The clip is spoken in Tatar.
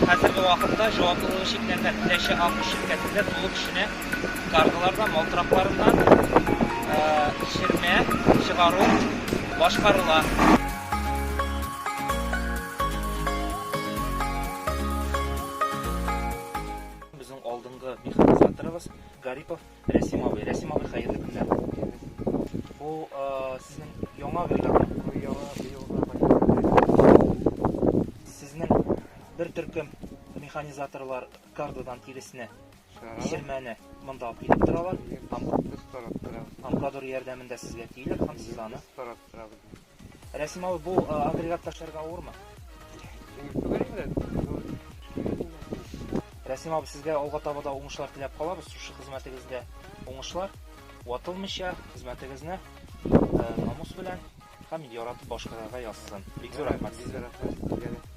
Хәзерге вакытта җаваплылыгы чикләнгән Теләче Агро ширкәтендә тулы көченә кардыларда мал торакларыннан эчермә чыгару башкарыла. Безнең алдынгы механизаторыбыз Гарипов Рәсим абый. Рәсим абый, хәерле көннәр. Бу сезнең яңа агрегатмы? Бу яңа, быелгы Сезнең бер төркем механизаторлар кардадан тиресне, сирмәне монда алып килеп торалар. Без тарап торабыз. Амкадор ярдәмендә сезгә килер һәм сез аны. Без тарап торабыз. Рәсим абый, бу агрегат ташларга авырмы? Җиңел түгел инде. Рәсим абый, сезгә алга таба да уңышлар теләп калабыз. Шушы хезмәтегездә уңышлар, ватылмыйча хезмәтегезне намус белән һәм яратып башкарырга язсын. Бик зур рәхмәт сезгә. Рәхмәт сезгә дә.